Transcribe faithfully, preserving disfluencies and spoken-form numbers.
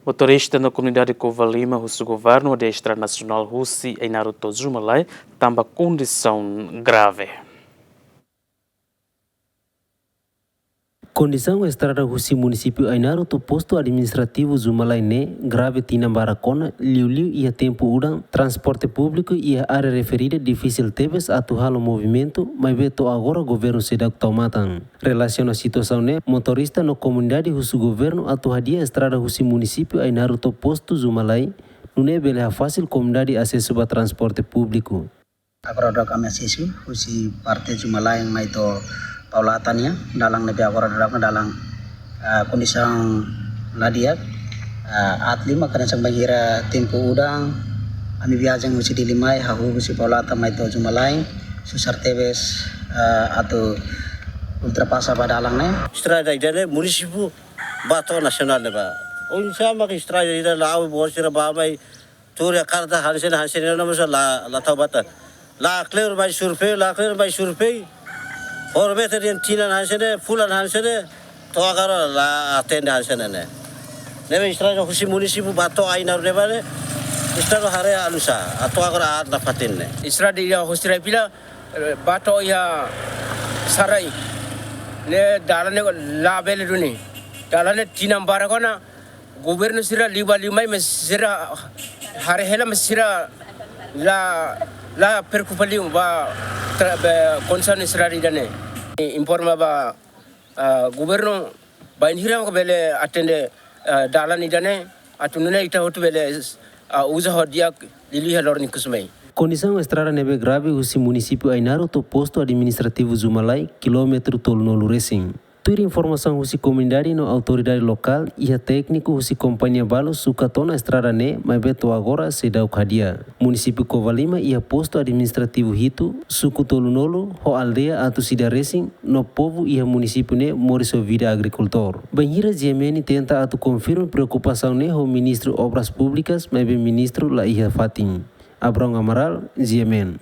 Motorista no komunidade Covalima husu governu hadi'a estrada nasionál husi Ainaro to'o Zumalai tanba kondisaun grave. Kondisaun estrada husi munisípiu Ainaro to'o postu administrativu Zumalai ne'e grave tinan barak ona, liuliu iha tempu udan, transporte públiku iha área referida difisil tebes atu halo movimentu, maibé to'o agora governu seidauk tau matan. Relasiona situasaun ne'e, motorista no komunidade husu governu atu hadi'a estrada husi munisípiu Ainaro to'o postu Zumalai, nune'e bele hafasil komunidade asesu ba transporte públiku. Agora daudaun ami asesu husi parte Zumalai mai to'o Paulata nian, dalan ne'ebé agora daudaun dalan, ah, kondisaun la di'ak, ah, aat liu maka hanesan bainhira tempu udan, ami viajen husi Dili mai, hahú husi Paulata mai to'o Zumalai, susar tebes, ah, atu ultrapasa ba dalan ne'e. Estrada ida-ne'e munisípiu ba to'o nasionál ne'ebá. Oinsá mak estrada ida la'o boot sira ba mai tuur iha karta hanesan ne'e, hanesan ne'e, ne'e mós la, la tau matan. La kleur mai survei, la kleur mai survei. Hormete dehan tinan hanesan ne'e, fulan hanesan ne'e, to'o agora la atende hanesan ne'e. Ne'ebé estrada husi munisípiu ba to'o Ainaro ne'ebá ne'e, estrada haree oinsá, to'o agora aat nafatin ne'e. Estrada iha Hustrai pila, eh, ba to'o iha Sarai. Ne'e dalan ne'e la bele duni. Dalan ne'e tinan barak ona, governu sira liu ba liu mai, mas sira haree hela, mas sira la, la preokupa liu ba tra-, ba kondisaun estrada ida-ne'e. Informa ba, ah, governu bainhira maka bele atende, ah, dalan ida-ne'e, atu nune'e ita hotu bele, ah, uza ho di'ak liuliu iha loron ikus mai. Kondisaun estrada ne'ebé grave husi munisípiu Ainaro to'o postu administrativu Zumalai, kilómetru tolunulu resin. Tuir informasaun husi komunidade no autoridade lokál, iha tékniku husi kompañia balu sukat ona estrada ne'e, maibé to'o agora seidauk hadi'a. Munisípiu Covalima iha postu administrativu hitu, suku tolunulu, ho aldeia atus ida resin, no povu iha munisípiu ne'e moris ho vida agrikultór. Bainhira G M N tenta atu konfirma preokupasaun ne'e ho Ministru Obras Públikas, maibé ministru la iha fatin. Abraão Amaral, G M N.